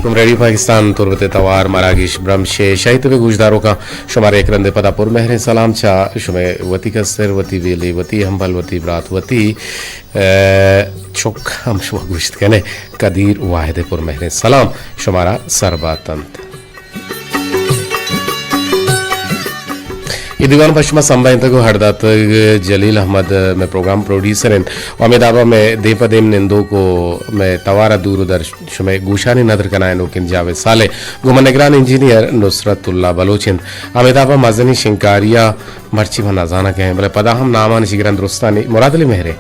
گوں ریڈیو پاکستان تربت ءِ توار مراگش برمش ءِ شاہی تب ءِ گوشداروکاں شمارا یک رندے پدا پر مہریں سلام چہ شمئے وتی کستر، وتی بیلی، وتی ہمبل، وتی برات، وتی، ءَ، چک ہم شما گوشت کنے۔ قدیر واحد ءِ پر مہریں سلام شمارا سر بات انت۔ اے دیوان پہ شما سمبھائینتگ ءُ ہڈ داتگ جلیل احمد، مئے پروگرام پروڈیوسر انت ءُ ہمے دابا مئے دیم پہ دیم نندوک ءُ مئے توار ءَ دور ءُ در شمئے گوشانی ندر کنائینوک انت جاوید صالح، گوں من نگران انجینئر نصرت اللہ بلوچ انت۔ ہمے دابا مزنیں شنگکاری ءَ مرچی من نزاناں کئے، بلے پدا ہم نامان شگران درستانی مراد علی مہرے۔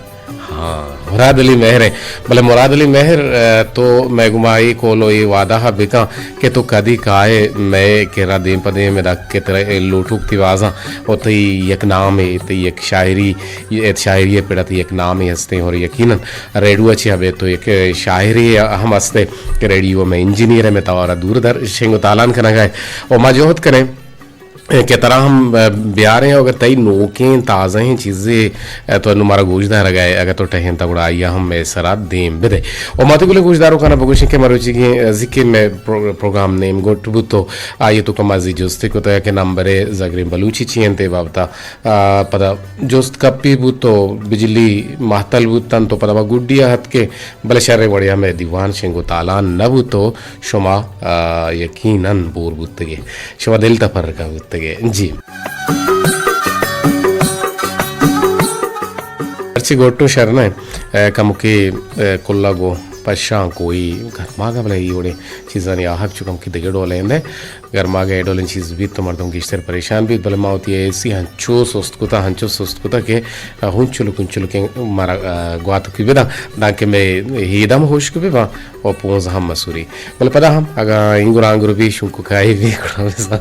ہاں، مراد علی مہر ءَ۔ بلے مراد علی مہر، ءَ، تو مئے گوما اے قول ءُ اے وعدہ ءَ بکن کہ تو کدی کائے مئے کرا دیم پہ دیم ادا کہ ترا اے لوٹوک تئی وازاں ءُ تئی یک نامے، تئی یک شاعری، اے شاعری ءِ پڑا تئی یک نامے ہستیں اور یقیناً ریڈیو ءَ چہ ابید تو یک شاعرے ہم ہستے کہ ریڈیو ءِ مئے انجینئر ءَ مئے توار ءَ دور در شنگ ءُ تالان کنگ ءَ ءُ ما جہد کنیں کہ ترا ہم بیاریں، اگر تئی نوکیں تازہیں چیزے تو انوں مارا گوش دارگ ءَ ئے، اگاں تو ٹہینتہ گڑا آئی ءَ ہم مئے سرا دیم بدے۔ ءُ ما تئی گلیں گوشداروکاں بگوشیں کہ مروچیگیں زیکیں مئے پرو-، پروگرام نیمگٹ بوت ءُ آئی ءَ توکا ما زی جست کتگ کہ نمبر ءِ زگریں بلوچی چی انت اے بابت ءَ، آ، پدا جست کپی بوت ءُ بجلی مہتل بوت انت ءُ پدا ما گڈی ءَ اتکیں، بلے شریں وڑے ءَ مئے دیوان شنگ ءُ تالان نہ بوت ءُ شما، آ، یقیناً بور بوتگ ئے، شما دل تپرکہ بوتگ ئے۔ جی۔ ہرچی گوٹو شر نہ، آ، کمکے، آ، کلا گو پشاں کوئی گرماگ ءَ، بلے اے وڑیں چیزانی آہگ چو کمکے دگہ ڈول ءَ اندے۔ گرماگ ءَ اے ڈولیں چیز بیت تو مردم گیشتر پریشان بیت، بلے ما وتی اے سی ہنچو سست کتا، ہنچو سست کتا کہ ہنچلک ہنچلکیں مارا، آ، گواتکی بداں، دانکہ مئے ہیدم ہوشک بباں ءُ پونز ہم مسوری۔ بلے پدا ہم اگاں اینگر آنگر بی شنکو کائی بی گڑا بزاں۔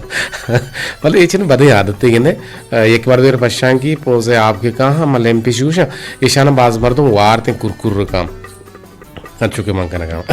بلے اے چن بدیں عادتے گندے، آ، یک مردے پشانکی پونز ءِ آپ کے کاہاں ما لیمپی شوشاں، ایشاناں باز مردم وارتیں کرکر کام۔ انچو کہ من کنگا آں۔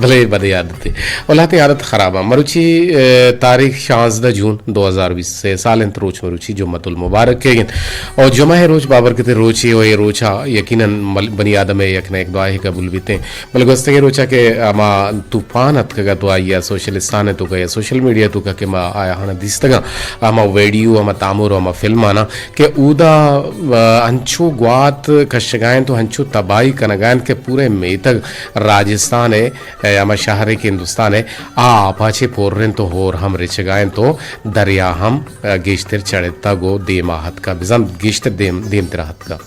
بلے بدیں عادتے۔ ءُ لہتیں عادت خراب آں۔ مروچی، آ، تاریخ شانزدہ جون دو ہزار بیست ءُ سئے سال انت، روچ مروچی جمعۃ المبارک ئیگ انت۔ ءُ جمعہ ءِ روچ بابرکتیں روچے ءُ اے روچا یقیناً مل-، بنی آدم ءِ یک نہ یک دعائے قبول بیتیں۔ بلے گوستگیں روچا کہ ہما طوفان اتکگ ات ءُ آئی ءَ سوشلستان ءِ توکا یا سوشل میڈیا ءِ توکا کہ ما آیاں دیستگاں، ہما ویڈیو، ہما تامر ءُ ہما فلم آناں، کہ اودا، آ، انچو گوات کشگا انت ءُ انچو تباہی کنگا انت کہ پورے میتگ راجستان ءِ، آ، ہما شہرے کہ ہندوستان ءِ، آ آپا چہ پر انت ءُ ہور ہم رچگا انت ءُ دریا ہم، آ، گیشتر چڑتگ ءُ دیما اتکا، بزاں گیشتر دیم، دیمترا اتکا۔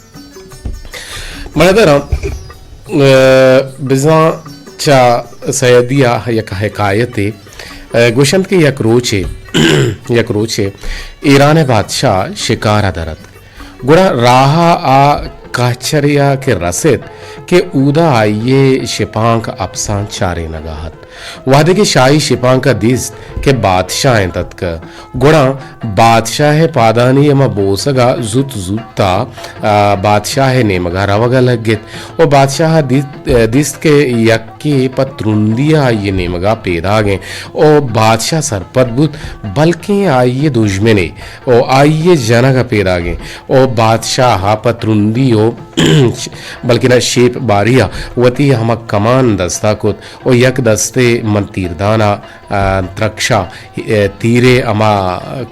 من ءَ دراں، آ، بزاں چہ سیدی ءَ یک حکایتے، آ، گوشنت کہ یک روچے، یک روچے ایران ءِ بادشاہ شکار ءَ در اتک۔ گڑا راہ ءَ آ کہچرے ءَ کہ رست کہ اودا آئی ءِ شپانک اپساں چارینگ ءَ ات۔ وہدے کہ شاہی شپانک ءَ دیست کہ بادشاہ انت اتکہ، گڑا بادشاہ ءِ پادانی ہما بوسگ ءَ زوت زوت ءَ، آ، بادشاہ ءِ نیمگ ءَ روگ ءَ لگت ءُ بادشاہ ءَ دیت، دیست کہ یکے پہ ترندی ءَ آئی ءِ نیمگ ءَ پیداگ انت ءُ بادشاہ سرپد بوت، بلکیں آئی ءِ دژمنے ءُ آئی ءِ جنگ ءَ پیداگ انت ءُ بادشاہ ءَ پہ ترندی ءُ بلکنا شیپ باری ءَ وتی ہما کمان دست ءَ کت ءُ یک دستے من تیردان ءَ، آ، ترکشا، آ، تیرے ہما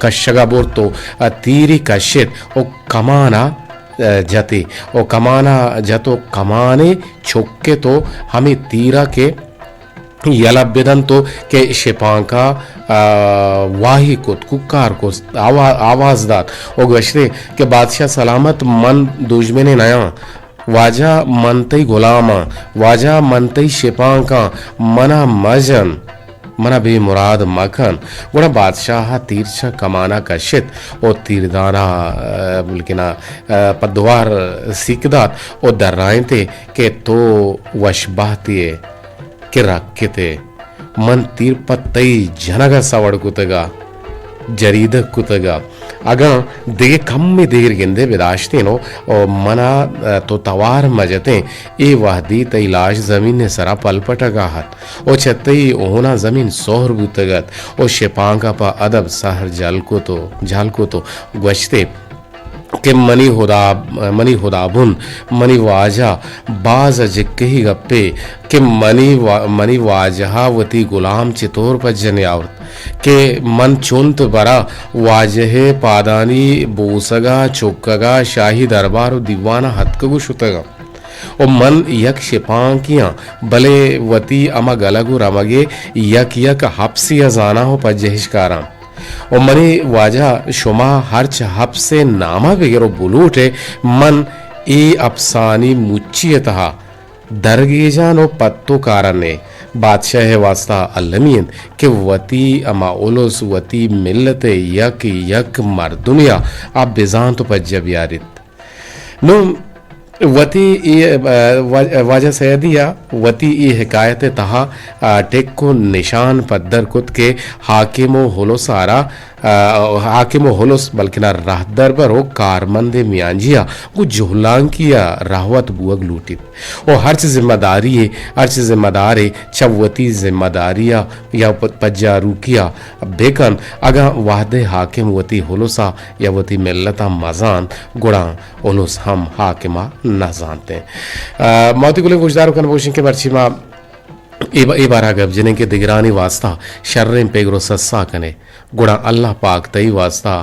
کشگ ءَ برت ءُ، آ، تیرے کشت ءُ کمان ءَ، آ، جت ءُ کمان ءَ جت ءُ کمانے چکت ءُ ہمے تیر ءَ کہ یلہ بدنت ءُ کہ شپانک ءَ، آ، واہی کت، کوکار کت، آوا-، آواز دات ءُ گوشت ئے کہ بادشاہ سلامت، من دژمنے نیاں۔ واجہ من تئی غلام آں، واجہ من تئی شپانک آں، من ءَ مجن، من ءَ بے مراد مکن۔ گڑا بادشاہ ءَ تیر چہ کمان ءَ کشت ءُ تیردان ءَ، آ، بلکنا، آ، پہ دوار سیک دات ءُ درائینت ئے کہ تو وش بہتے ئے کہ رکت ئے۔ من تیر پہ تئی جنگ ءَ سوڑ کتگ ءُ جریدگ کتگ ءُ اگاں دگہ کمے دیر گندے بداشتیں ءُ، ءُ من ءَ تو توار مجتیں، اے وہدی تئی لاش زمین ءِ سرا پلپٹگ ءَ ات ءُ چہ تئی ہون ءَ زمین سہر بوتگ ات ءُ شپانک ءَ پہ ادب سہر جہل کت ءُ، جہل کت ءُ گوشت ئے، کہ منی ہدا، منی ہدابند، منی واجہ، باز جکہی گپے کہ منی وا-، منی واجہ ءَ وتی گلام چطور پجہ نیاورت کہ من چنت برا واجہ ءِ پادانی بوسگ ءَ، چکگ ءَ، شاہی دربار ءُ دیوان ءَ اتکگ ءُ شتگ آں۔ ءُ من یک شپانکے آں، بلے وتی ہما گلگ ءُ رمگ ءِ یک یک ہپسے ءَ زاناں ءُ پجہ اش کاراں۔ ءُ منی واجہ، شما ہرچ ہپس ءِ نام ءَ بگر ءُ بلوٹ ئے، من اے ہپسانی مچی ءِ تہا درگیجان ءُ پت ءُ کاران ئے۔ بادشاہ ءِ واستا المی انت کہ وتی ہما الس، وتی ملت ءِ یک یک مردمے ءَ آ بزانت ءُ پجہ بیاریت۔ نوں وتی اے، وا-، واجہ سیدی ءَ وتی اے حکایت ءِ تہا، آ، ٹک ءُ نشان پدر کت کہ حاکم ءُ ہلس ءَ را، آ، حاکم ءُ ہلس بلکنا راہدربر ءُ کارمند ءِ میانجی ءَ گوں جہلانکی ءَ راہوت بوگ لوٹیت ءُ ہرچ ذمہ داری ءَ، ہرچ ذمہ دارے چہ وتی ذمہ داری ءَ یا پ-، پجاروکی ءَ بکن۔ اگاں وہدے حاکم وتی ہلس ءَ یا وتی ملت ءَ مزانت، گڑا الس ہم حاکم ءَ نہ زانت۔ آ، ما وتی گلیں گوشداروکاں بگوشیں کہ مرچی ما اے ب-، اے بارہ ءَ گپ جنیں کہ دگرانی واستا شریں پگر ءُ سسا کنے، گڑا اللہ پاک تئی واستا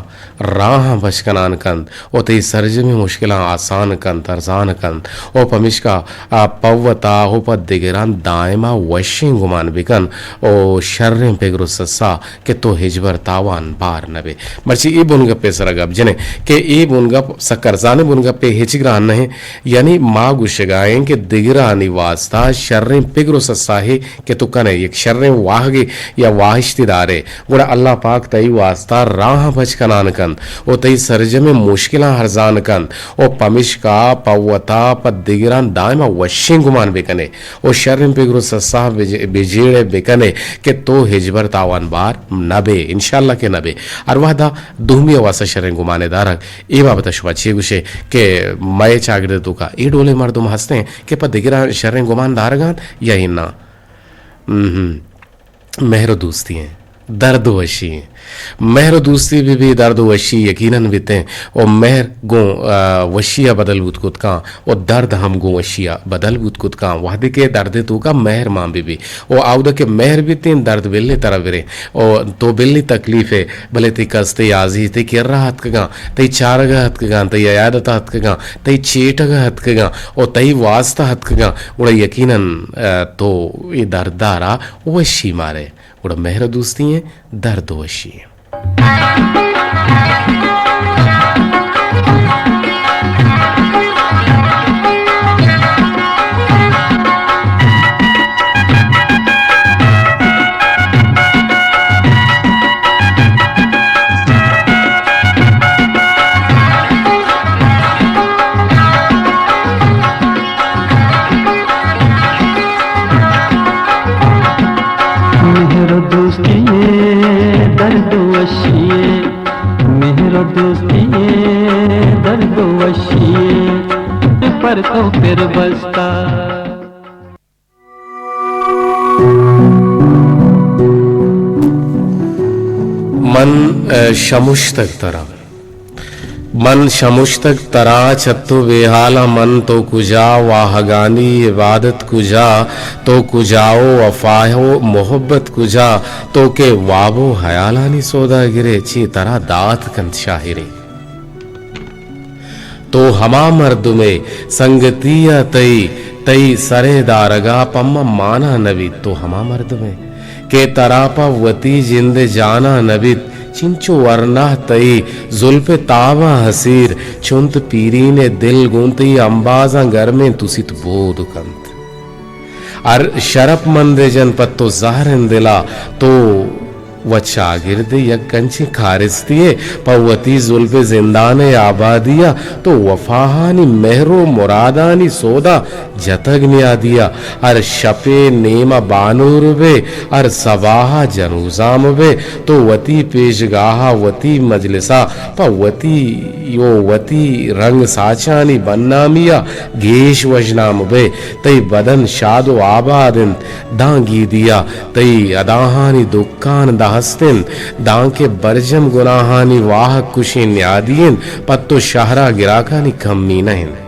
راہاں پچ کنان کنت ءُ تئی سرجمیں مشکلاں آسان کنت، ارزان کنت ءُ پمیشکا آ پہ وتا ءُ پہ دگراں دائما وشیں گمان بکن ءُ شریں پگر ءُ سسا کہ تو ہچبر تاوان بار نہ بے۔ مرچی اے بنگپ ءِ سرا گپ جنیں کہ اے بنگپ سک ارزانیں بنگپے، ہچ گران نہ ایں، یعنی ما گوشگا ایں کہ دگرانی واستا شریں پگر ءُ سساہے کہ تو کنے، یک شریں واہگے یا واہشتے دارے، گڑا اللہ پاک تئی واستا راہاں پچ کنان کنت ءُ تئی سرجمیں مشکلاں ارزان کنت ءُ پمشکا پہ وتا پہ دگراں دائما وشیں گمان بکنے۔ ءُ شریں پگر ءُ سسا بج-، بجیڑ ءُ بکن ئے کہ تو ہچبر تاوان بار نہ بے، انشاءاللہ کہ نہ بے۔ ہر وہدا دومی ءِ واستا شریں گمان ءِ دارگ، اے بابت ءَ شما چے گوش ئے کہ مئے چاگرد ءِ توکا اے ڈولیں مردم ہست ایں کہ پہ دگراں شریں گمان دارگ ءَ انت یا اناں؟ مہر ءُ دوستی ایں، درد ءُ وشی ایں۔ مہر ءُ دوستی بہ بی، درد ءُ وشی یقیناً بیت ایں۔ ءُ مہر گوں، آ، وشی ءَ بدل بوت کت کاں ءُ درد ہم گوں وشی ءَ بدل بوت کت کاں۔ وہدے کہ درد ءِ توکا مہر مان بہ بی ءُ آودا کہ مہر بیت ایں، درد بلے ترا برے ءُ تو بلے تکلیف ئے، بلے تئی کس، تئی عزیز تئی کرا اتکگاں، تئی چارگ ءَ اتکگاں، تئی عیادت ءَ اتکگاں، تئی چیٹگ ءَ اتکگاں ءُ تئی واستا اتکگاں، گڑا یقیناً، آ، تو اے درد ءَ را وشی مارے۔ گڑا مہر ءُ دوستی ایں، درد ءُ وشی ایں۔ مہر ءُ دوستی ایں، درد ءُ وشی ایں، مہر ءُ دوستی ایں، درد ءُ وشی ایں، پر تو پر بستا۔ من، اے، شمشتگ ترا۔ من شمشتگ ترا، چہ تو بے حالاں من، تو کجا؟ واہگانی عبادت کجا؟ تو کجا ءُ وفا ءُ محبت کجا؟ تو کہ واب ءُ حیالانی سوداگرے، چے ترا دات کنت شاعرے؟ تو ہما مردمے، سنگتی ءَ تئی، تئی سر ءِ دارگ ءَ پہ من مانا نہ بیت۔ تو ہما مردمے کہ ترا پہ وتی جند ءِ جانا نہ بیت۔ چنچو ورنا تئی زلف ءِ تاباں حسیر، چنت پیرین ءِ دل گوں تئی امبازاں گرمیں تسیت بود کنت۔ ہر شرپ مند ءِ جن پہ تو زہریں دل ءَ، تو و چاگرد ءِ یک انچیں کارستے ئے، پہ وتی زلف ءِ زندان ءِ آبادی ءَ تو وفاہانی مہر ءُ مرادانی سودا جتگ نیادی ءَ۔ ہر شپ ءِ نیم ءَ بانور بئے، ہر سباہ ءَ جنوزام بئے، تو وتی پیشگاہ ءَ، وتی مجلس ءَ پہ وتی ءُ وتی رنگ ساچانی بدنامی ءَ گیش وژنام بئے۔ تئی بدن شاد ءُ آباد انت داں گیدی ءَ، تئی اداہانی دکان دہ است انت، دانکہ برجم گناہانی واہگ کشیں نیادی انت، پہ تو شہرا گراکانی کمی نہ انت۔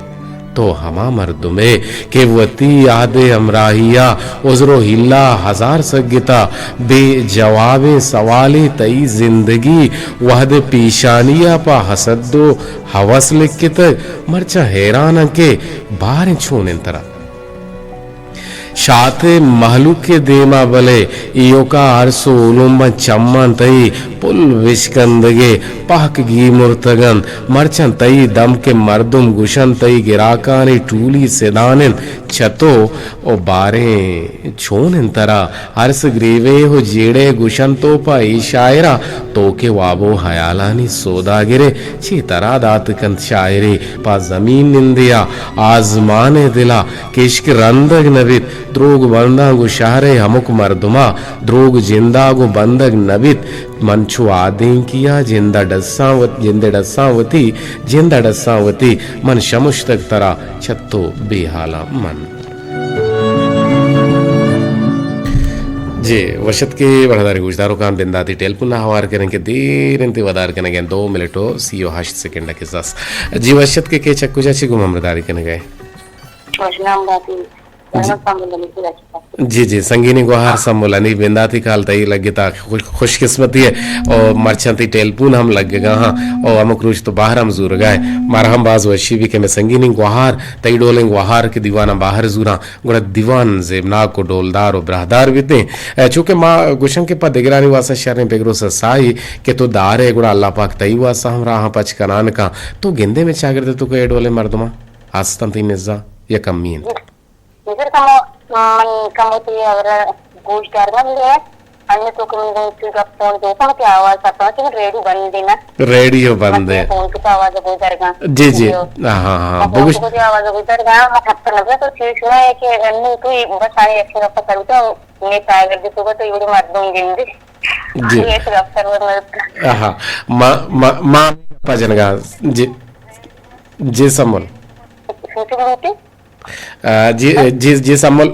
تو ہما مردمے کہ وتی عہد ہمراہیا عذر و حیلہ ہزار سگتا، بے جوابیں سوالے تئی زندگی وہد پیشانیا پہ حسد و ہوس لکتگ، مرچاں حیراناں کہ باریں چون انت ترا۔ شات ء مہلوک ء دیما بلے ایوکا ارس و علومباں چماں تئی پل بشکندگے پہک گیمرتگ انت۔ مرچاں تئی دمک ء مردم گوشنت تئی گراکانی ٹولی سدان انت چہ تو و باریں چون انت ترا؟ ارس گریوے و جیڑے گوشنت تو پہ اے شاعرا تو کہ واب و ہیالانی سوداگرے چے ترا دات کنت شاعرے پہ زمین نندیا آزمان ء دلا کشک رندگ نہ بیت، دروگ بنداں گوں شہر ء ہمک مردما، دروگ جندا گوں بندگ نہ بیت۔ من چو آدینکیا جندا ڈساں وت، جند ء ڈساں وتی، جند ء ڈساں وتی، من شمشتگ ترا چہ تو بے حالاں من۔ جی، وشت کہ بڑھداری گوشداروکاں بنداتی ٹیلیفون ء ہوار کریں کہ دیر انت ودار کنگیں دو منٹ و سی و ہشت سیکنڈ کے ساس۔ جی، وشت کہ کے چک کجا چی گوں ہمراہداری کنگے؟ وشنام باتی۔ جی۔ سلام علیکم۔ جی، جی، سنگینی گوہار سمول انی بنداتی کال تئی لگتا خوش، خوش قسمتی ہے۔ او مرچاں تئی ٹیلیفون ہم لگگا ہاں۔ او ہمک روچ تو باہر ہم زورگا ہے۔ مارا ہم باز وشی بھی کہ میں سنگینی گوہار، تئی ڈولیں گوہار کہ دیوانا باہر زوراں، گڑا دیوان زیبناک و ڈولدار و براہدار بیتیں۔ اے، چونکہ ما گوشن کہ پا دگرانی واسطہ شریں پگر و سسائی کہ تو دارے، گڑا اللہ پاک تئی واسطہ ہم راہاں پچ کنان کاں۔ تو گندے میں چاگرد تو کہ اے ڈولیں مردماں؟ ہستن تئی نزا یا کمی انت؟ نظر کمو، من کمو تئی ہبرا گوش دارگا بلے انّے تو کہ من گوں تئی گپ فون دیتا، تئی آواز سرپا کہ من ریڈیو بند دینا۔ ریڈیو بند ہے۔ فون کی تو آواز گوش دارگا۔ جی، جی۔ ہاں، ہاں، ہاں۔ فون بگوش۔ کی تو آواز گوش دارگا، من خط نظر تو چیز سنا ہے کہ انّے تو بس آنے اچھے گپ کرتا، میں چاگرد تو تو یوڑی مردم گندے۔ جی۔ یہ تو گپ کرو۔ ہاں، ما، ما، ما پا جنگا۔ جی۔ جی سمول۔ سوچ بلوٹی؟ آ، جی، جی، جی سمول۔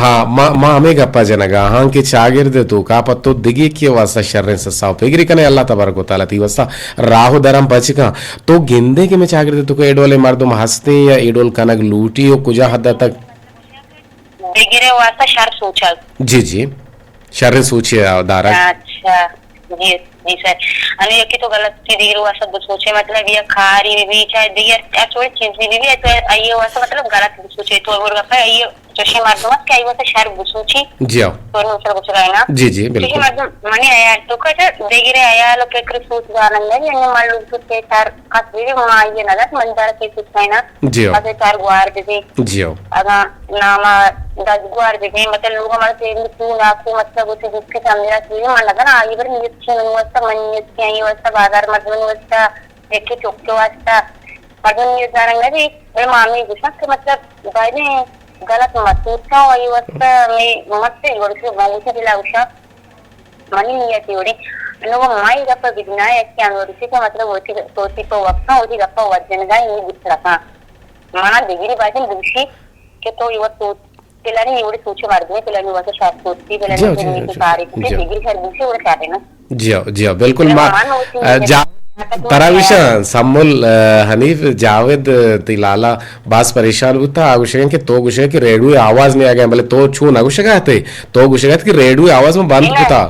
ہاں، ما، ما ہمے گپا جنگا ہاں کہ چاگرد ء توکا پہ تو دگہ کے واسطہ شریں سسا و پگری کنے، اللہ تبارک و تعالی تئی واسطہ راہ و درم پچ کاں۔ تو گندے کہ میں چاگرد ء توکا اے ڈولیں مردم ہستیں یا اے ڈول کنگ لوٹی و کجا حد تک؟ دگرے واسطہ شر سوچگ۔ جی، جی۔ شریں سوچے دارگ۔ اچھا۔ جی، جی سر۔ انو یکی تو غلط چی دگرے واسطہ بسوچے، مطلب یا کاری بھی، بھی چاہے دگہ ہر چوڑی چیز بھی، بھی، بھی تو آئیے واسطہ مطلب غلط بسوچے۔ تو اور گپا آئیے چوشیں مردم است کہ آئی واسطہ شر بسوچی۔ جی ہاں۔ تو نو سر گوشگا ہے نا۔ جی، جی، چوشیں بالکل۔ مردم منی حیال تو کہ دگرے حیال و فکر سوچ زانگ نہیں، یعنی من لوگ تو سے چار کس بھی، بھی ما آئیے نہ دات، من دار کے سوچ ہے نا۔ جی ہاں۔ اسے چار گوار دے۔ جی ہو۔ اگاں ناما دزگوار ببیں، مطلب لوگ ہمارا تیل تو ناکو، مطلب اسے جس کے سامنے رکھ دیے، من نہ کنا آئی بر نیت کی من واسطہ، من نیت کی آئی واسطہ، بازار مردم واسطہ، یکی چوک کے واسطہ، مردم نیت دارنگ نہ بھی، بلے ما ہمیں گوشاں کہ مطلب بایدیں غلط مسوچاں و آئی واسطہ میں مت سے جوڑ سے بہت دلا گوشاں۔ منی نیت اے وڑیں۔ انو گوں ما اے گپ ء بجنائیں کہ انوری سے کہ مطلب وتی، وتی پہ وقتاں وتی گپ ء وت جنگا اے گوشت رکاں۔ منا دگری بازیں بگشی کہ تو اے وت سوچ، پلانی اے وڑیں سوچ مردمے، پلانی واسطہ شر سوچی، پلانی جی، جی، جی، جی۔ کاری کتے، جی۔ دگری شر بگشی وڑ شر نہ۔ جی، جی، بالکل۔ ما، ما، ا، جا-، ترا گوشاں، سمول، ا، حنیف، جاوید، تی لالا، باز پریشان بوتا، آ گوشگ انت کہ تو گوشگ کہ ریڈیو آواز نیاگا، بلے تو چو نہ گوشگ ات، تو گوشگ ات کہ ریڈیو آواز من بند کتا۔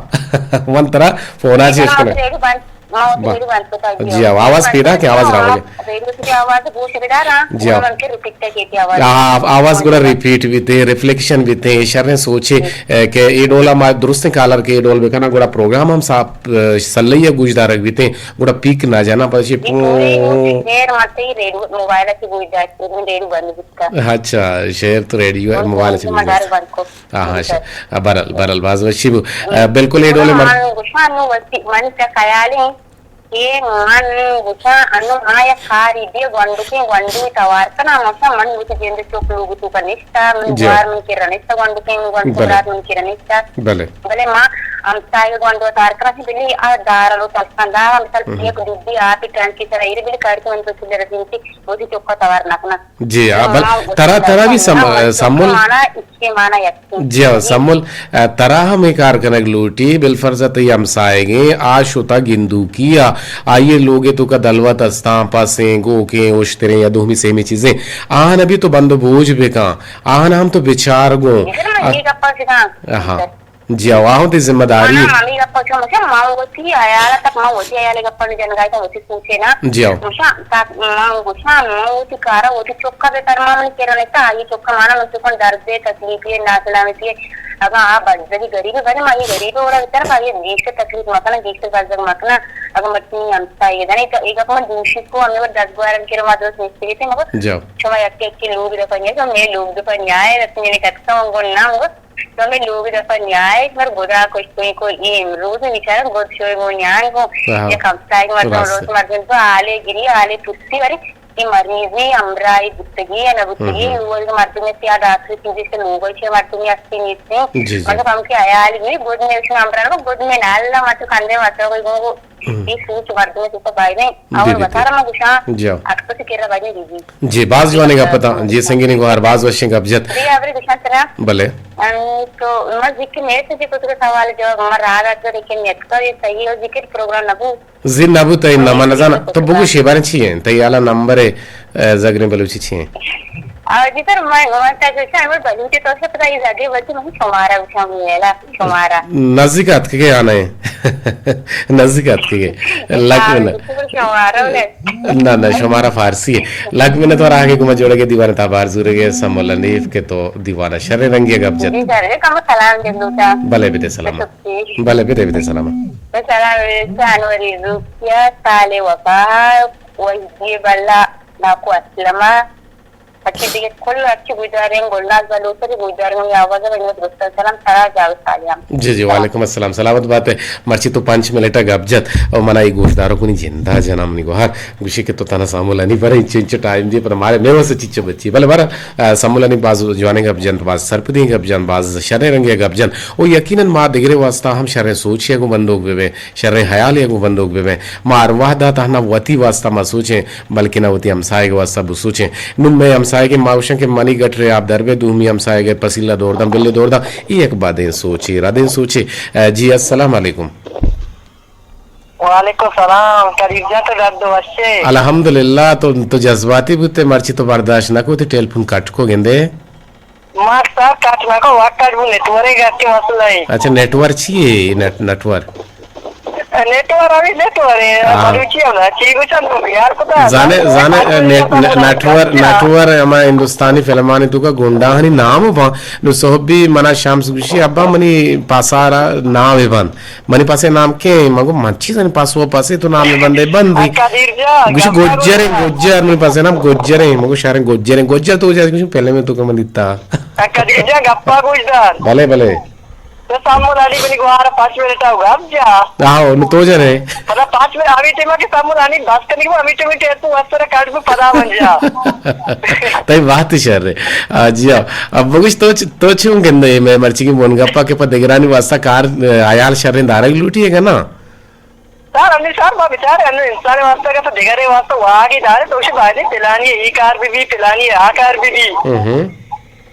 من ترا فون آ چیز کنگ۔ ریڈیو بند، ہاں، با-، ریڈیو بند کتا، جی، جی، آواز پیدا کہ آواز راوگے۔ ریڈیو کی آواز گوش بدارا، جی، ہاں۔ من کے ریپیٹ کیتی آواز۔ آ-، آواز گڑا ریپیٹ بیتے، ریفلیکشن بیتے، شریں سوچے، جی۔ اے، کہ اے ڈولا ما درستیں کالر کے اے ڈول بکنا، گڑا پروگرام ہم صاف، اے، سلئی گوشدارگ بیتے، گڑا پیک نہ جانا، پچے پوں۔ شعر ماتے ریڈیو، موبائل کی گوشدار، ریڈیو بند۔ اچھا، شعر تو ریڈیو ہے، موبائل چ بند۔ ہاں، ہاں، برل، برل، باز وشی بو۔ اے، بالکل اے ڈولے مر- من گوشاں، انو وتی، من چا خیال ایں کہ من گوشاں، انو ما یک کاری بی گونڈو کے گونڈو توار کنا، مثلا من وتی جند چوک لوگ تو کا نشتا، من جی۔ گوار من کے رنشتا، گونڈو کے گونڈو بلے۔ رات من کے رنشتا۔ بلے۔ بلے ما ہمسائگ گونڈو تار کرا، بلی آ دار لو تلکان دار، مثال ہم۔ یک ڈبی آپ ٹانکی سرا ایرے، بلی کار کو انتو سلے رسیم کی، وہ چوکا توار نکنا۔ جی، آ، بل، ما ترا، ترا بھی سم-، سمول۔ مانا، اس کے مانا یک۔ جی ہاں، سمول، آ، ترا ہم اے کار کنگ لوٹی، بالفرض تئی ہمسائگیں، آ شتا گندوکی، آ، آئی لوگ تو کا دلوت استاں، پسیں، گوکیں، اشتریں یا دومی سیمی چیزیں۔ آہن بھی تو بند و بوجھ بکاں، آہن ہم تو بچار گوں۔ جی سر، من آ، یہ گپا سکھاں۔ ہاں۔ جی، آواں تئی ذمہ داری۔ منا مامی گپ چو مچا، ما وتی عیال تک، ما وتی عیال گپ نہ جنگا، تو وتی سوچے نا۔ جی، آو۔ مچا، تا ما گوشاں، ما وتی کارا، وتی چوکا بے پر ما من کرنے تا، یہ چوکا مانا من چوکا درد ہے، تکلیف ہے، ناسلامتی ہے۔ اگا آ بزگی غریب ہے، بھلے ما یہ غریب ہے، اور طرف آ یہ دیش تکلیف مکنا، دیش بزگ مکنا۔ اگا مٹنی ہمسا یہ دنے، تو ایک اپنا دوشی کو ہمیں وہ دس گوارن کرو ما دوست مستری تھے، مگر جی، آو۔ شما یک یک لوگ دفعہ نہیں، تو میں لوگ دفعہ نہیں آئے، رسمی نے ککسا ہوں گو نام گو۔ تو ہمے لوگ دپا نیائے، مر گدا کشتویں کو، اے امروز بیچارہ گد شوئے گو نیان گو۔ ہاں۔ یک ہمسائگ مردم، راست۔ روز مردم تو حالے گری، حالے پرسی، وری اے مریضی ہمراہی بوتگی یا نہ بوتگی، ہم۔ لوگ مردم سیاد آخری چیزی سے لوگ چے مردم ہستی نیستی۔ جی، جی۔ مطلب ہم کے حیال گری، گد میں اس میں ہمراہ گد میں نہ اللہ مت کندے مت کوئی گو۔ ہم۔ اے سوچ مردم تو بایدیں اور بی، بی۔ وتارا ما گوشاں، جی۔ اکس کرا بایدیں بی، بی۔ جی، باز جوانیں گپ اتاں۔ جی، سنگینیں گوہار، باز وشیں گپ جت۔ بلے، آ، بلے گوشاں ترا۔ بلے۔ ام، تو ما ذکر نیست جی، کتگ سوال جواب ما راہ دات، لیکن نیتکا یہ صحیح ہو ذکر پروگرام نہ بو۔ زی نہ بو تئی نام نہ زانا۔ تو بگو شیبان چی ہیں؟ تئی حالا نمبر ہے، آ، زگریں بلوچی چی ہیں؟ آ، جی سر، میں، میں تا گوشاں، میں بلوچی تو سے پتا یہ زگریں بلوچی میں شمارا گوشاں میلا۔ شمارا۔ نزدیک اتکگے آنے۔ نزدیک اتکگے۔ لک منت۔ نہ، نہ، شمارا فارسی ہے۔ لک منت اور آگے گما جوڑگے دیوان تا بار زورگے سمول حنیف کہ تو دیوان شر رنگی گپ جت۔ جی سر، کم سلام جلوٹا۔ بلے بدے سلام۔ بلے بدے، بدے سلام۔ سلام انوری روپیا، سال وفا، وحدی بلا، ناکو اسلمہ۔ اچھا دیگہ کل اچھی گوشداریں، گلناز بلوچ ءِ گوشداریں، منی آواز ءَ بنت، گستر سلام، سرا جاوید سالیان۔ جی، جی، وعلیکم السلام، سلامت بات ئے۔ مرچی تو پنچ منٹ ءَ گپ جت، او منا اے گوشداروکانی جند ءَ جناں منی گوہار، گوشی کہ تو تنا سامولانی پر انچو انچو ٹائم دی، پر مارے میرے واسطے چچو بچی۔ بلے بارا، آ، سامولانی باز جوانیں گپ جنت، باز سرپدیں گپ جنت، باز شریں رنگے گپ جنت۔ او یقیناً ما دگرے واسطہ ہم شریں سوچے گوں بندوک بہ بیں۔ شریں ہیالے گوں بندوک بہ بیں۔ ما ہر وہد ءَ تہنا وتی واسطہ مہ سوچیں، بلکنا وتی ہمساہگ ءِ واسطہ بسوچیں۔ نوں مئے ہمساہگ ءَ ما گوشاں کہ منی گٹرے آپ در بئے، دومی ہمساہگ ءِ پسیلہ دور داں، بلے دور داں۔ اے یک بدیں سوچے، ردیں سوچے۔ اے، جی، السلام علیکم۔ وعلیکم السلام۔ قدیر جان، تو رد وش ئے؟ الحمدللہ، تو، تو جذباتی بوتے، مرچی تو برداشت نہ کو، تے ٹیلیفون کٹ کو گندے۔ مارک صاحب کٹ نہ کو، وقت کٹ بو، نیٹورک ءِ مسئلہ ہے۔ اچھا، نیٹورک چی ہے؟ نیٹ-، نیٹورک؟ نیٹورک ابھی نیٹورک ہے، ہاں۔ بلوچی ہم نا، چی گوشن تو یار کتا۔ زانے، زانے، نیٹ-، نیٹورک، نیٹورک ہما ہندوستانی فلمانی تو کا گنڈاہانی نام با، نو صحب بھی منا شمس گوشی، ابا منی پاسارا نام بند۔ منی پاسے نام کے؟ من گو، من چی زانی پاسو پاسے تو نام بندے بندی۔ قدیر جان، گوشی گپا گوجریں، گوجر، منی پاسے نام گوجریں۔ من گو شریں گوجریں، گوجر تو جا گوشی پہلے میں تو کم دیتا۔ قدیر جان، گپا گوش دار۔ بلے، بلے۔ تو سامو دادی منی گوارا پانچ منٹ آؤ گپ جا۔ آؤ، نو تو جا رہے۔ پدا پانچ منٹ آوی ٹیما کہ سامو دانی بس کنی کو، آوی ٹیما کہ تو واسطے کاٹ کو پدا من جا۔ تئی بات شر ہے۔ آ، جی، آؤ۔ اب بگوش تو چ-، تو چون گندے میں مرچی کی مون گپا کہ پا دگرانی واسطہ کار، اے، عیال شریں دارگ لوٹی ہے کہ نا؟ سر، ہمیں سر، ما بچارے، ہمیں انسان واسطہ کا تو دگرے واسطہ واگی دارے، تو اسے بایدے پلانی ای کار بھی بھی، پلانی آ کار بھی بھی۔ ہم۔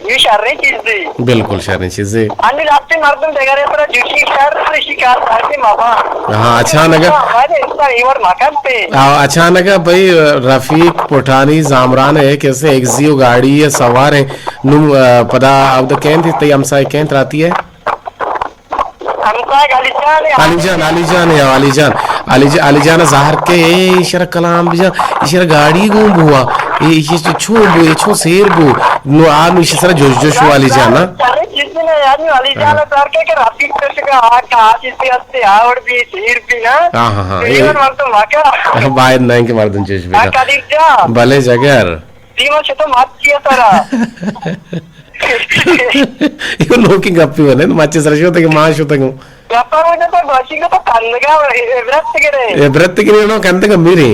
یہ شریں چیز دی۔ بالکل شریں چیز دی۔ ہمیں لاسٹی مردم دگرے پر جوشی شر، اسی کار ساتھی مابا۔ ہاں، اچانک۔ بایدے انسان ایور مکن پہ۔ آ، اچانک بھئی، رفیق پٹھانی زامران ہے، کیسے ایک زیو گاڑی ہے، سوار ہیں۔ نو، آ، پدا اب تو کہیں تھی، تئی ہمسائے کہیں تراتی ہے؟ ہمسائگ علی جان ہے۔ علی جان، علی جان ہے، علی جان۔ علی ج-، علی جان ظاہر کے، اے، ایشرا کلام بجا، ایشرا گاڑی گون بوا، اے، ایشی چون بو، اے چون سیر بو، نو آ نو ایشی سرا جوش جوش ہوا علی جان، ہاں؟ ارے، جس نے یار، علی جان ہاں۔ ظاہر کے کہ رفیق پیش کا، آ، کا، آ چیز بھی ہستے، آوڑ بھی، سیر بھی نا۔ ہاں، ہاں، ہاں، تو اے، یہ مردم واقعا۔ باید نہیں کہ مردم جوش بکا۔ ہاں، قدیر جان۔ بلے جگر۔ دیما چتو مات کیا سرا۔ یہ لوکی گپی بنے، مچے سر شو تک، ماں شو تک۔ گپا بنے تو گوشی کو تو کندگا عبرت گرے۔ عبرت گرے نو کندگا میرے۔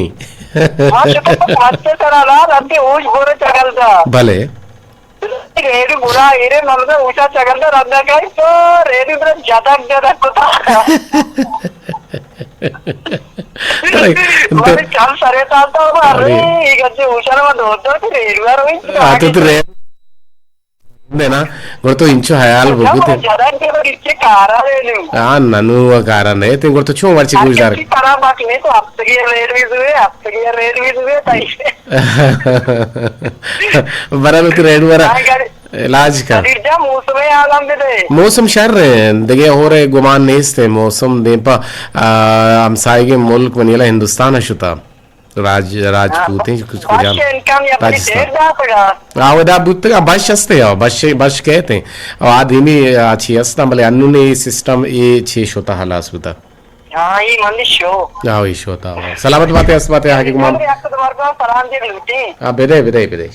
ماں شو تو مچے سرا لا، رتے اوج بورے چگل دا۔ بلے۔ ریڈو پورا ایرے ممزے اوچا چگندہ رندا کئی تو ریڈی برا جدک جدک کتا۔ تو، تو، ولی چل سرے تا تو ارے، ارے۔ یہ گجے اوچا نہ دو تو ریڈی بار ہوئی۔ آ، تو، تو ریڈی دینا، گڑا تو انچو حیال بگو تے۔ جدک جدک کارا ریڈی۔ آ، ننو و کارا نہیں تے، گڑا تو چون مرچی گوش دار۔ ارے، کی پرا باقی نہیں تو ہفتگی ریڈی دوئے، ہفتگی ریڈی دوئے تائی۔ برا تو ریڈی برا۔ علاج کا۔ قدیر جان، موسم ءِ حال ہم بدے۔ موسم شر ایں، دگہ ہور ءِ گمان نیست ایں۔ موسم دیم پہ، آ، ہمساہگیں ملک منی ہلا ہندوستان ءَ شتا۔ راج، راجپوت ایں، ہاں، کچھ بش کجام۔ انکم یا پاکستان۔ پنی دیر داتگا۔ آ، ودا بوتگا، بش ہستے، آ، بش، بش کہتے ہیں۔ آ، آدمی، آ، چی ہستاں، بلے انوں نے یہ سسٹم، یہ چی شتا ہلاس بوتا۔ ہاں، یہ مندی شو۔ آ، یہ شو تا۔ سلامت باتے، ہست باتے، آگے گمان۔ یک دو بار سلام دے لوٹیں۔ آ، بدے، بدے، بدے۔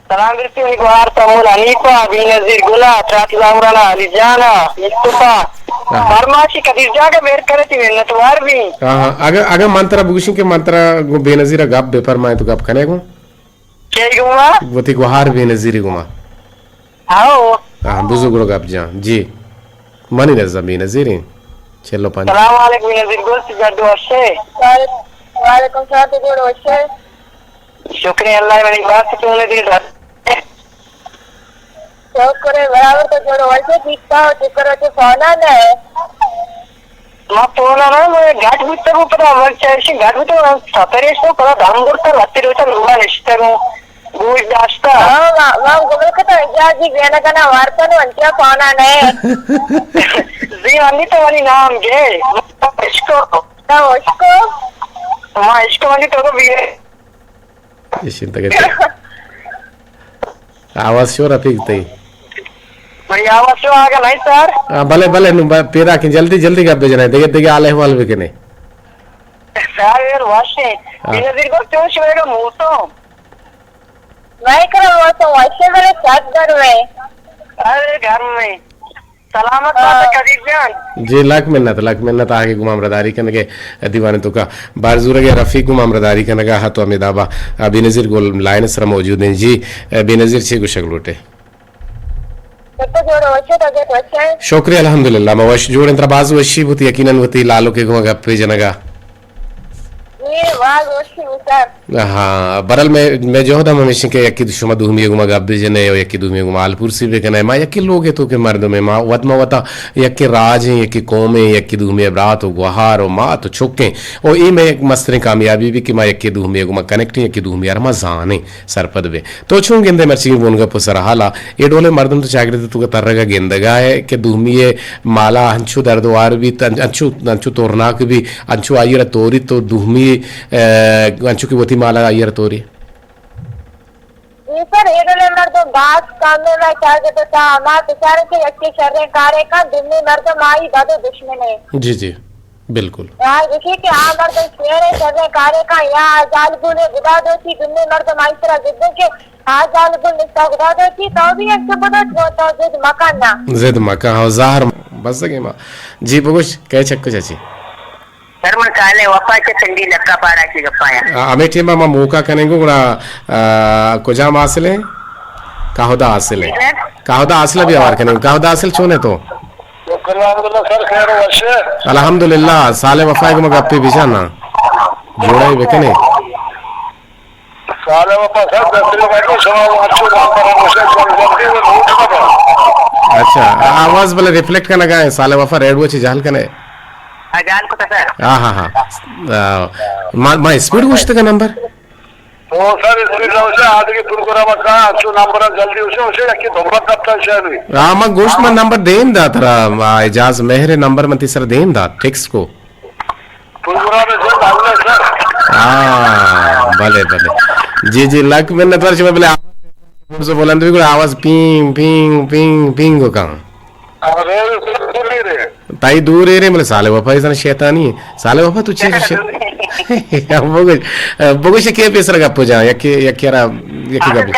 سلام برسی منی گوہار سمول حنیفا، بی نظیر گلا، ترات زامرانا علی جانا، یوسفا۔ ہاں۔ فرماشی قدیر جان کہ مہر کرے تی منت وار بی۔ ہاں، ہاں۔ اگر، اگر من ترا بگوشیں کہ من ترا گوں بے نظیر گپ بہ پرمائیں تو گپ کنے گوں؟ کئی گوما؟ وتی گوہار بے نظیری گوما۔ ہاؤ۔ ہاں، بزو گڑا گپ جان۔ جی۔ منی نزا بے نظیریں۔ چلو پنج۔ سلام علیکم بے نظیر گل، تو جڈ وشے؟ وعلیکم، وعلیکم سلام، تو جوڑ وشے؟ شکر اللہ، منی بات تو نے دل۔ شکر برابر تو جوڑ وشے، ٹھیک تھا، شکر وشے، فونا نہ ہے۔ ما فونا نہ، میں گھٹ بوتا کو پتا، وقت چاہشی گھٹ بوتا، سفر ایش تو پتا، دم گرتا، لتی روتا، لوگا نشتا کو، گوش داشتا۔ ہاں، ما، ما گمل کتا، اجازی بیانا کنا، وارتا نو، انتیا فونا نہ ہے۔ زی انی تو منی نام گے، عشق۔ تو عشق۔ ما عشق انی تو کو بھی ایش انت کہ آواز شو رفیق تئی۔ منی آواز شو آگا نہیں سر؟ ہاں، بلے، بلے، نو ب-، پیدا کن جلدی، جلدی گپ بجنے، دگہ، دگہ حال احوال بکنے۔ سر، یار، واشے۔ ہاں۔ بے نظیر کو کیوں شوئے گا موسم؟ میں کرا موسم واشے بلے سخت گرم ہے۔ ارے، گرم ہے۔ سلامت بات قدیر جان۔ جی، لکھ منت، لکھ منت آگے گوں ہمراہداری کنگے دیوان توکا۔ بار زورگے رفیق گوں ہمراہداری کنگا ہا تو ہمیں دابا، آ، بے نظیر گل لائن سر موجود ہیں۔ جی، آ، بے نظیر چے گوشگ لوٹے؟ تو جوڑ وشے، تو جوڑ وشے۔ شکریہ، الحمدللہ، ما وش جوڑ انت، ترا باز وشی بوت، یقیناً وتی لالو کے گوں گپ جنگا۔ جی، باز وشی بوت سر۔ ہاں، برحال میں، میں جہد ہم ہمیش کہ یکی شما دومی گوما گپ بجنے و یکی دومی گوما حال پرسی بکنے۔ ما یکی لوگے تو کہ مردمے، ما وت ما وتا یکی راج ہیں، یکی قوم ہیں، یکی دومی برات و گوہار و مات و چکیں۔ و اے میں یک مستریں کامیابی بھی کہ ما یکی دومی گوما کنیکٹ ہیں، یکی دومی ار ما زانیں، سرپد بے۔ تو چون گندے مرچی بونگا پسر حالا؟ اے ڈولیں مردم تو چاگرد تو ترگا گندگا ہے کہ دومی مالا انچو دردوار بیت، ان-، انچو، انچو تورناک بی، انچو آئی را توری تو دومی، ء، انچو کہ وتی مالا آئی را توری۔ جی سر، اے ڈولیں مردم باز کم ہے، میں چاگرد تا ما بچارے کہ یکی شریں کارے کن، دومی مردم آئی بدو دشمن ہے۔ جی، جی، بالکل۔ آ گوشی کہ آ مردم شیریں شریں کارے کن، یا زالبولے گدا دوتی، دومی مردم آئی سرا گدے کہ آ زالبول نشتا گدا دوتی، تو بھی انچو بدو، تو، تو زد مکن نا۔ زد مکن، ہاں، زہر بزگیں ما۔ جی بگوش، کئے چکو چچی؟ سر، من صالح وفا چہ پنڈی لکا پارا چی گپایا۔ آ، ہمیں ٹیم ما موقع کنیں گو، گڑا، آ، کجام حاصل ہیں؟ کہدا حاصل ہیں۔ جی سر۔ کہدا حاصل بھی آوار کنیں گو۔ کہدا حاصل چون ہے تو؟ شکر الحمدللہ سر، خیر و وش ہے۔ الحمدللہ، صالح وفا کو مگا پہ بجانا۔ جوڑا ہی بکنے۔ سالے وفا سر، دستری بھائی، شما اچھو نمبر ہم اسے جلد جلدی وہ نوٹ کرو۔ اچھا، آ-، آواز بلے ریفلیکٹ کنگا ہے، سالے وفا ریڈیو چی جہل کنے۔ ہاں، جہل کتا سر۔ ہاں، ہاں، ہاں۔ آ، ما، ما اسپیڈ گوشت کا نمبر؟ تو سر، اسپیڈ نہ اسے، آدھے کے پروگرام کا اچھو نمبر جلدی اسے، اسے یکی دمبر کپتا شاید بھی۔ ہاں، ما گوشت، ما نمبر دیم دا ترا، آ، اعجاز مہر نمبر من تیسرا دیم دا، ٹیکسٹ کو۔ پروگرام ہے سر، ڈالنا ہے سر۔ ہاں، بلے، بلے۔ جی، جی، لک منت وار شما بلے آواز بلند بھی گڑا آواز پینگ، پینگ، پینگ، پینگ کو کام۔ ارے، دور نہیں رہے۔ تائی دور ہے رے، بلے سالے وفا ایسا شیطانی ہے۔ سالے وفا تو چیز شے-، بگوش، بگوش کے پیسر گپ جا، یکی، یکی را، یکی گپ۔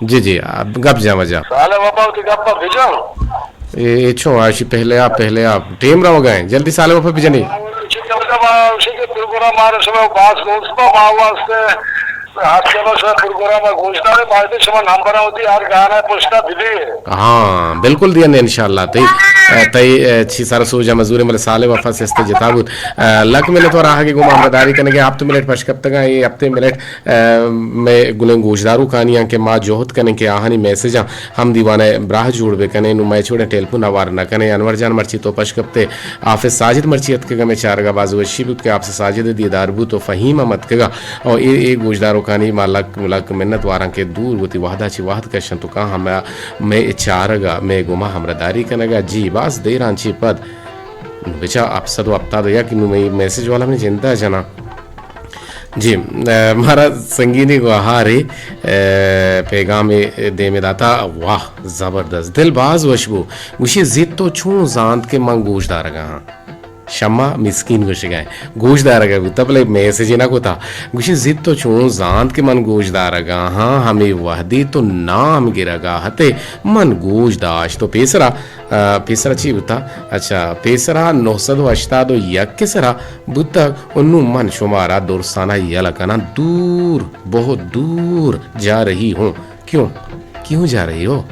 جی، جی، گپ جا مجا۔ سالے وفا تو گپ بجا۔ اے، اے چون آشی پہلے آپ، پہلے آپ۔ ٹیم روگا ہیں، جلدی سالے وفا بجنی۔ پروگرام آ رہا سب باس دوست با ما واسطے آ، شما شما پروگرام ءَ گوش دارے، باید شما نمبر ءَ وتی ہر گانا پشتا بدے۔ ہاں، بالکل دیاں انشاءاللہ۔ تئی، تئی چی سر سوج ءَ مزوریں، بلے سالے وفا سست جتا بوت۔ لک منت وار آہگے گوں ما ہمراہداری کنگے، ہپت منٹ پش کپتگاں، اے ہپتیں منٹ، مئے گلیں گوشداروکانی آں کہ ما جہد کنیں کہ آہانی میسجاں ہم دیوان ءَ براہ جوڑ بہ کنیں۔ نوں مئے چوڑیں ٹیلپون ہوار نہ کنیں۔ انور جان مرچی تو پش کپتے، حافظ ساجد مرچی اتکگ ءَ مئے چارگ ءَ، باز وشی بوت کہ حافظ ساجد ءِ دیدار بوت و فہیم ہم اتکگ ءَ۔ او اے، اے گوشداروکانی ما لک، لک منت واراں کہ دور وتی وہدا چی وہد کشنت و کاہاں مئے، مئے چارگ ءَ، مئے گوما ہمراہداری کنگ ءَ۔ جی، باز دیراں چی پد بچا ہپت سد و ہپتاد و یک نوں مئے میسج والا منی جندا جناں۔ جی، اے، مارا سنگینی گوہارے، اے، پیغام دیم داتا، واہ، زبردست، دل باز وش بو۔ گوشی زیت تو چون زانت کہ من گوش دارگا ہاں؟ شما مسکین گوشگا ایں۔ گوش دارگا بوتا، بلے میسج نہ کتا۔ گوشی زیت تو چون زانت کہ من گوش دارگا ہاں؟ ہمے وہدی تو نام گرگا ہتے، من گوش داشت۔ تو پیسرا، آ، پیسرا چی بوتا؟ اچھا، پیسرا نو سد و ہشتاد و یک سرا بوتگ و نوں من شمارا درستانا یلہ کناں، دور، بہت دور جا رہی ہوں۔ کیوں؟ کیوں جا رہی ہو؟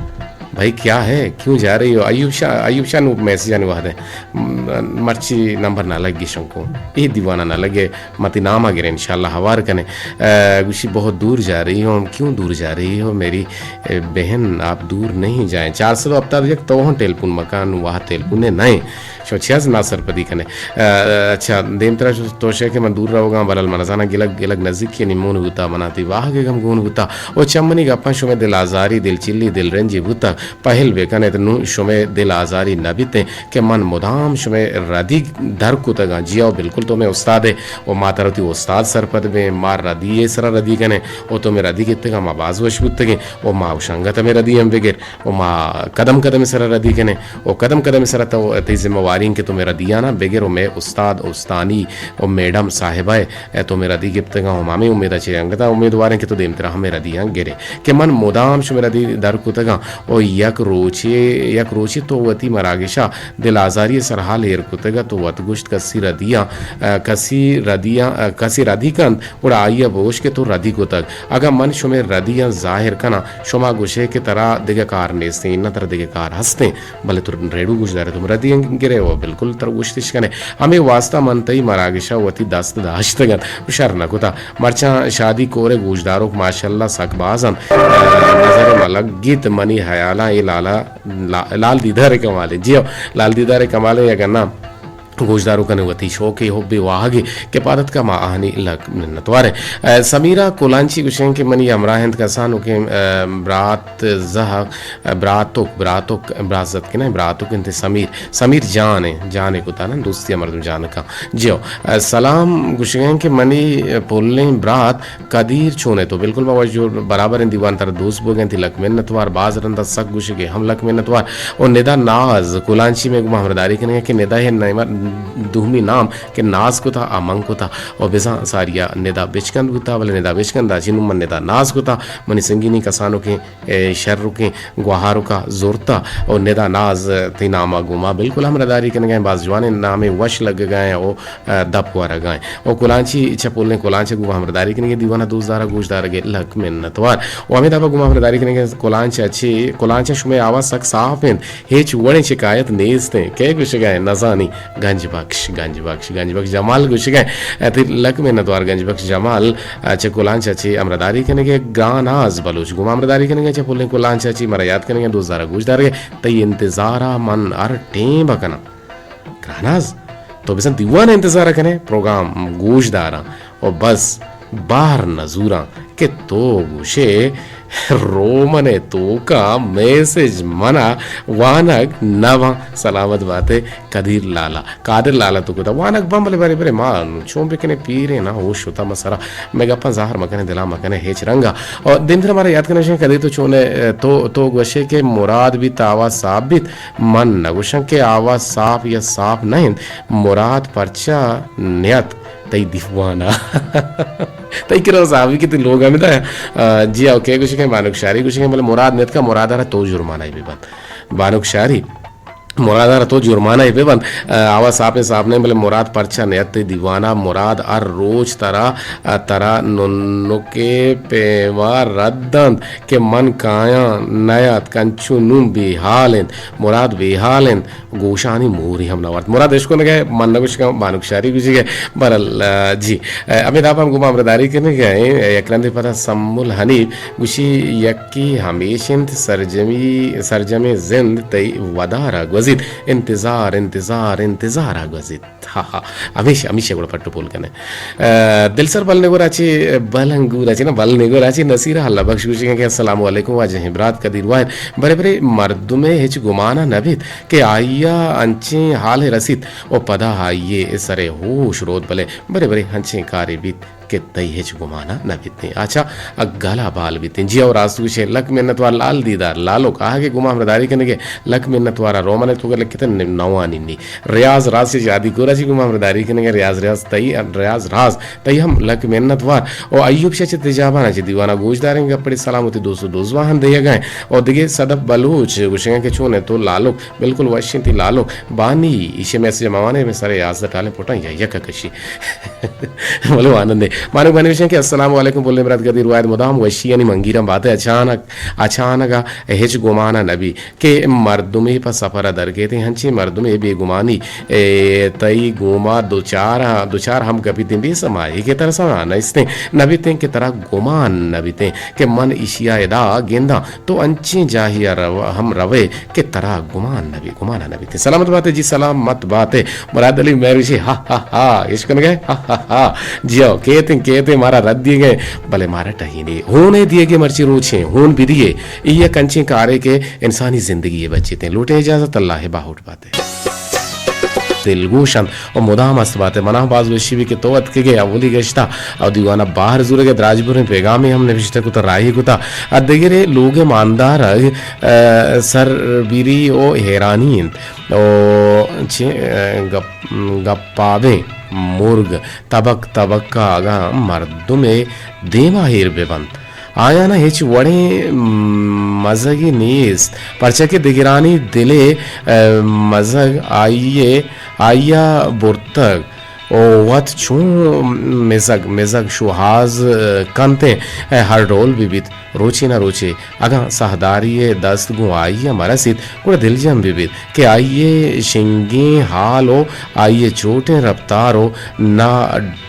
بھائی کیا ہے؟ کیوں جا رہی ہو؟ ایوب شاہ، ایوب شاہ نوں میسجانی وہد ایں۔ م-، مرچی نمبر نہ لگی شنکو۔ اے دیوانا نہ لگے، ما تئی ناما گریں، انشاءاللہ ہوار کنیں۔ اے، گوشی بہت دور جا رہی ہوں۔ کیوں دور جا رہی ہو میری، اے، بہن؟ آپ دور نہیں جائیں۔ چار سد و ہپتاد و یک تو ہوں ٹیلپون مکان، واہ ٹیلپونے نہ ایں۔ شما چیاز ناسرپدی کنے؟ اے، اچھا، دیمترا تو شے کہ من دور روگاں، بلال من زاناں گلگ، گلگ نزیکی نیمون بوتا، منا تئی واہگ گم گون بوتا۔ او چمنی گپاں شمے دل آزاری، دل چلی، دل رنجی بوتا۔ پہل بہ کن ات، نوں شمے دل آزاری نہ بیتیں کہ من مدام شمے ردی در کتگاں۔ جی او بالکل تو مئے استاد ئے و ما ترا وتی استاد سرپد بیں، ما ردی ءِ سرا ردی کنیں و تو مئے ردی گپتگاں، ما باز وش بوتگیں و ما گوشاں انگت مئے ردی ہم بگر و ما قدم قدم ءِ سرا ردی کنیں و قدم قدم ءِ سرا تو تئی ذمہ واری انت کہ تو مئے ردیانا بگر و مئے استاد، استانی و میڈم صاحبہ ءَ اے تو مئے ردی گپتگاں و ما ہمے امیدا چہ انگتا امیدواریں کہ تو دیمترا ہمے ردیاں گرے کہ من مدام شمئے ردی در کتگاں و یک روچے، یک روچے تو وتی مراگشا دل آزاری سرحال ایر کتگ ات و وت گوشت کسی ردیاں، اے، کسی ردیاں، اے، کسی ردی کنت گڑا آئیا بگوش کہ تو ردی کتگ۔ اگاں من شمئے ردیاں ظاہر کناں، شما گوشے کہ ترا دگہ کار نیستیں، اناں ترا دگہ کار ہستیں۔ بلے تو ریڈو گوش دارے، تو مئے ردی گرے و بالکل ترا گوشتش کنے۔ ہمے واسطہ من تئی مراگشا وتی دست داشتگ ات و شر نہ کتا۔ مرچاں شادی کورے گوشداروک ماشاءاللہ سک باز انت۔ نظر ملگیت منی حیالاں اے لالا، لا-، لال دیدار کمالے۔ جی ہو، لال دیدار کمالے اگاں نہ گوشداروکانی وتی شوقے، حبے، واہگے کہ پاد اتکا، ما آہانی لک منتواریں۔ اے، سمیرہ کلانچی گوشیں کہ منی ہمراہ انت کسانوکیں، اے، برات زہگ، اے، براتک، براتک، برات زتک نہ، براتک انت سمیر، سمیر جان ایں، جانے کتا نا، دوستی مردم جان کن۔ جی ہو، اے، سلام گوشگیں کہ منی پلیں برات قدیر چون ئے تو؟ بالکل ما وش جوڑ برابر ایں، دیوان ترا دوست بوگیں، تئی لک منتوار، باز رندا سک گوشگے ہم لک منتوار۔ او ندا ناز کلانچی مئے گوما ہمراہداری کنگے کہ ندا ہے نیمر دومی نام کہ ناز کتا آ من کتا۔ او بزاں ساریا ندا بچکند بوتا، بلے ندا بچکند آ چی نوں من ندا ناز کتا، منی سنگینی کسانوکیں، اے، شرکیں گوہاروکا زورتا۔ او ندا ناز تئی ناما گوما بالکل ہمراہداری کنگے، باز جوانیں نامے، وش لگگے او دپ ورگا ایں۔ او کلانچی چہ پلیں کلانچ گوں ہمراہداری کنگے، دیوانا دوست دارا گوش دارگے لک منتوار۔ او ہمے دپا گوں ہمراہداری کنگے کلانچ چے، کلانچ شمے آواز سک صاف انت، ہچ وڑیں شکایت نیست انت۔ کئے گوشگا ایں؟ نزانی۔ گنج بخش، گنج بخش، گنج بخش جمال گوشگا ایں۔ تئی لک منتوار گنج بخش جمال، چہ کلانچ چے ہمراہداری کنگے۔ گراناز بلوچ گوں ہمراہداری کنگے، چہ پلیں کلانچ چے مارا یاد کنگے، دوست دارا گوش دارگے۔ تئی انتظارا من ہر ٹیم بکناں۔ گراناز، تو بزاں دیوان ءِ انتظار ءَ کن ئے، پروگرام گوش داراں و بس بہر نزوراں کہ تو گوش ئے رومن ءِ توکا میسج منا وانگ نہ باں۔ سلامت بات ئے قدیر لالا، قادر لالا تو کتا وانگ باں، بلے برے برے ما چون بہ کنیں، پیریں نا، ہوش شتا ما سرا۔ مئے گپاں زہر مہ کن ئے، دلا مہ کن ئے ہچ رنگا۔ اور دیمترا مارا یاد کنگ ءَ اش کہ قدیر تو چون ئے، تو، تو گوش ئے کہ مراد بیت آواز صاف بیت، من نہ گوشاں کہ آواز صاف یا صاف نہ انت، مراد پرچا نیت تئی دیوانا؟ تئی کرا صافی کہ تئی لوگ ہمدا۔ آ، جی ہاں، کئے گوشگے؟ بانک شاری گوشگے، بلے مراد نیت کا، مراد را تو جرمانہ بہ بنت۔ بانک شاری، مراد ءَ را تو جرمانہ ءَ بہ بند۔ آ، آواز صاف ءَ صاف نہ، بلے مراد پرچا نیت تئی دیوان ءَ؟ مراد ہر روچ ترا، آ، ترا ننکے پیما رد دنت کہ من کایاں نیاتک، انچو نوں بے حال انت۔ مراد بے حال انت، گوشانی موری ہم نہ وارت۔ مراد اشکنگ ءَ، من نہ گوشگاں، بانک شاری گوشگ ءَ۔ بہرحال، آ، جی، آ، ہمے داب ءَ ہم گوں ما ہمراہداری کنگ ءَ ایں۔ یک رندے پدا سمل حنیف گوشی، یکے ہمیش انت، سرجمی، سرجمیں زند تئی ودار ءَ گوزیت۔ انتظار، انتظار، انتظار ءَ گوزیت۔ ہا ہا، ہمیش، ہمیش گڑا پٹ ءُ پول کن ئے۔ آ، دلسر بل نگور ءَ چہ، بل انگور ءَ چہ نہ، بل نگور ءَ چہ نصیر اللہ بخش گوشگ ءَ کہ السلام علیکم واجہ برات قدیر واحد، برے برے مردمے ہچ گمان ءَ نہ بیت کہ آئی ءَ انچیں حالے رسیت ءُ پدا آئی ءِ سر ءِ ہوش روت، بلے برے برے انچیں کارے بیت کہ تئی ہچ گمان ءَ نہ بیتیں۔ آ چہ گل ءَ بال بیتیں۔ جی او راست گوشے، لک منت وار لال دیدار، لالوک، آہگے گوں ما ہمراہداری کنگے، لک منت وار۔ رومن تو لکھتے نوانی نی۔ ریاض راز چہ جادی کور ءَ چہ گوں ما ہمراہداری کنگے، ریاض ریاض تئی، ریاض راز تئی ہم لک منت وار۔ او ایوب شاہ چہ تجابان ءَ چہ دیوان ءَ گوش داریں، گپڑی سلام وتی دوست ءُ دوزواہاں دیگا ایں۔ او دگہ صدف بلوچ گوشگاں کہ چون ئے تو لالوک، بالکل وش انت تئی لالوک۔ بانی ایشی میسج موانے، میں سر یازدہ ٹالیں پٹاں یا یک کشی۔ بلے وانندے۔ مانک بانی گوشیں کہ السلام علیکم، پلیں برات قدیر واحد، مدام وشی یعنی منگیراں بات ئے۔ اچانک، اچانک ءَ ہچ گمان ءَ نبی کہ مردمے پہ سفر ءَ درکیتیں، ہنچیں مردمے بے گمانی، اے، تئی گوما دوچار، دوچار ہم کپیتیں، بے سمائی کہ ترساں نہ استیں، نبیتیں کہ ترا گمان نبیتیں کہ من ایشی ءَ ادا گنداں۔ تو انچیں جاہے ءَ رو-، ہم روئے کہ ترا گمان نہ بی، گمان نہ بیت۔ سلامت بات ئے جی، سلامت بات ئے۔ مراد علی مہروشی، ہا ہا ہا، اش کنگ ئے، ہا ہا ہا۔ جیو، کیتیں، کیتیں، مارا رد دیگ ئے، بلے مارا ٹہینے۔ ہون ئے دیگ ئے مرچی روچیں، ہون بدیے۔ اے یک انچیں کارے کہ انسانی زندگی ءَ بچیتیں۔ لوٹیں اجازت، اللہ ءِ باہوٹ بات ئے۔ دلگوش انت و مدام است بات ئے۔ منا باز وشی بی کہ تو اتکگ ئے اولی گشتا او دیوان ءَ بہر زورگ ءِ دراجبریں پیغامے ہم نبشتہ کتا، راہی کتا۔ ءُ دگرے لوگ ءِ ماندارگ، ءَ، سربیری و حیرانی انت۔ او چے، ءَ، گپ-، گپابیں مرگ تبک تبک ءَ اگاں مردمے دیما ایر بہ بنت، آیانا ہچ وڑیں مزگے نیست، پرچا کہ دگرانی دل ءِ، ءَ، مزگ آئی ءَ، آئی ءَ برتگ و وت چون مزگ، مزگ شوہاز کنت ءُ ہر ڈول بہ بیت، روچے نہ روچے اگاں ساہداری ءِ دست گوں آئی ءَ مرسیت، گڑا دلجم بہ بیت کہ آئی ءِ شنگیں ہال و آئی ءِ چوٹیں رپتار و نہ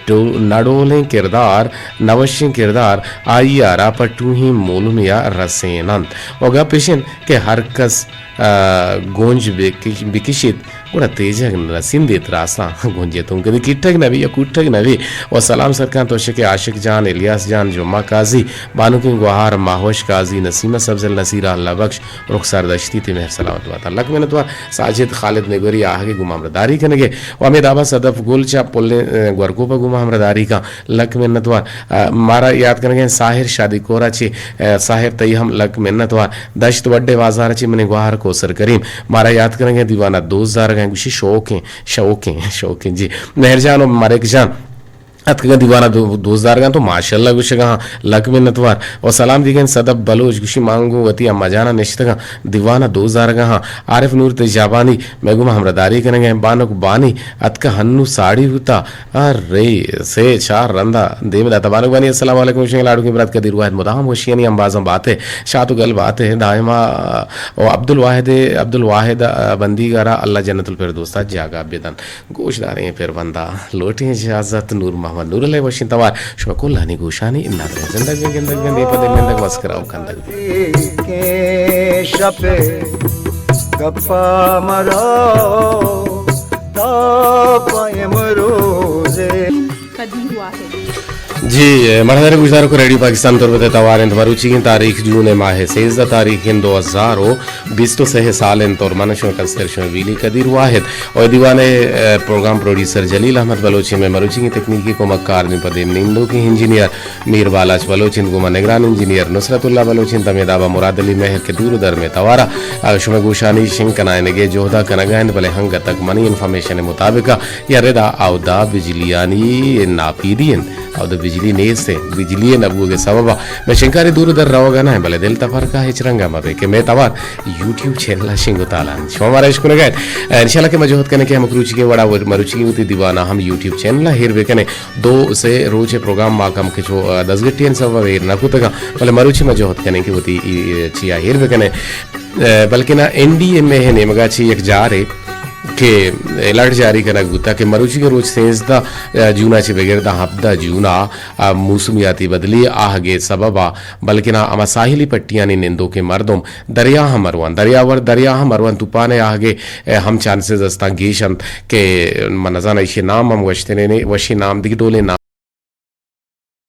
ڈو-، نہ ڈولیں کردار، نہ وشیں کردار آئی ءَ را پہ ٹوہیں مولمے ءَ رسین انت۔ و گپ اش انت کہ ہر کس، ءَ، گونج بکش-، بکشیت، گڑا تیجگ نہ رسیندیت۔ راستاں گونج ءِ تون کدی کٹگ نہ بی یا کوٹگ نہ بی۔ و سلام سرکاں توشکے عاشق جان، الیاس جان، جمعہ قاضی، بانکیں گوہار، ماہوش قاضی، نسیمہ سبزل، نصیرہ اللہ بخش، رخسار دشتی، تئی مہر سلامت باتاں۔ لک منت وار۔ ساجد خالد نگوری آہگے گوں ما ہمراہداری کنگے و ہمے دابا صدف گل چہ پلیں، ءَ، گورکوپ ءَ گوں ما ہمراہداری کاں۔ لک منت وار۔ ءَ، مارا یات کنگے ساحر شادی کورا چی، ءَ، ساحر تئی ہم لک منت وار۔ دشت وڈے بازار چی منی گوہار کوسر کریم۔ مارا یات کنگے دیوانہ دوست دارگاں گوشی شوقیں، شوقیں، شوقیں۔ جی۔ مہر جان و ملک جان۔ اتکگاں دیوان ءَ دو-، دوست دارگاں تو ماشاءاللہ گوشگاں، لک منت وار۔ و سلام دیگیں صدف بلوچ گوشی، مانگو وتی اما جانا نشتگاں دیوان ءَ دوست دارگاں۔ عارف نور تجابانی مئے گوما ہمراہداری کنگیں۔ بانک بانی اتکا ہنو ساڑی بوتا۔ ارے سے چار رندا دیم داتا۔ بانک بانی السلام علیکم، شنگ لاڈو کی برات قدیر واحد مدام وشیانی امبازاں بات ئے، شات و گل بات ئے دائما۔ و عبدالواحد، عبدالواحد بندیگ را اللہ جنت الفردوسا جاگہ بدن۔ گوش داریں پر بنداں لوٹیں اجازت۔ نور محمد نور علیہ وشیں توار شما کلانی گوشانی ندر۔ زندگ بیں، گندگ بیں، بے پدیں نندگ، مسکرا و کندگ بیں۔ شپ گپا مرا تا پیم روزے۔ قدیر واحد۔ جی، مہردار گوشداروک، ریڈیو پاکستان تربت ءِ توار انت۔ مروچیگیں تاریخ جون ءِ ماہ ءِ سیزدہ تاریخ انت، دو ہزار و بیست و سہ سال انت اور من شما کستر شما ویلی قدیر واحد۔ اور دیوان ءِ، ءَ، پروگرام پروڈیوسر جلیل احمد بلوچ، مئے مروچیگیں تکنیکی کمک کار دیم پہ دیم نندوکیں انجینئر میر بالاچ بلوچ انت، گوما نگران انجینئر نصرت اللہ بلوچ انت، ہمے دابا مراد علی مہر کہ دور و در مئے توارا، ءَ، شما گوشانی شنگ کنائینگے جہدا کنگا انت، بلے ہنگتک منی انفارمیشن مطابق یا ردا اودا بجلیانی ناپیدی انت۔ اودا بجلی بجلی نیست انت، بجلی ءِ نہ بوگ ءِ سبب ءَ مئے شنگکاری دور ءُ در روگ ءَ نہ انت، بلے دل تپرکہ ءَ ہچ رنگ ءَ مہ بئے کہ مئے توار یوٹیوب چینل ءَ شنگ ءُ تالان انت۔ شما مارا اشکنگ ءَ ات۔ انشاءاللہ کہ ما جہد کنیں کہ ہمک روچیگیں وڑا مروچیگیں وتی دیوان ءَ ہم یوٹیوب چینل ءَ ہیر بکنیں۔ دو سے روچ ءِ پروگرام ما کم کہ چو، ا، دزگٹی ءِ سبب ءَ ہیر نہ کتگاں، بلے مروچی ما جہد کنیں کہ وتی ای، چیا ہیر بکنیں۔ ا، بلکنا این ڈی ایم اے ءِ نیمگا چہ یک جارے کہ الرٹ جاری کنگ بوتا کہ مروچیگیں روچ سیزدہ جون ءَ چہ بگر داں ہبدہ جون ءَ، ا، موسمیاتی بدلی آہگ ءِ سبب ءَ، بلکنا ہما ساحلی پٹیانی نندوکیں مردم دریا ہم مروان، دریا ور دریا ہم مروان، توپان ءِ آہگ ءِ، ا، ہم چانسز استاں گیش انت کہ من نزاناں ایشی نام ہم گوشتنے نے، وشی نام دگہ ڈولیں نام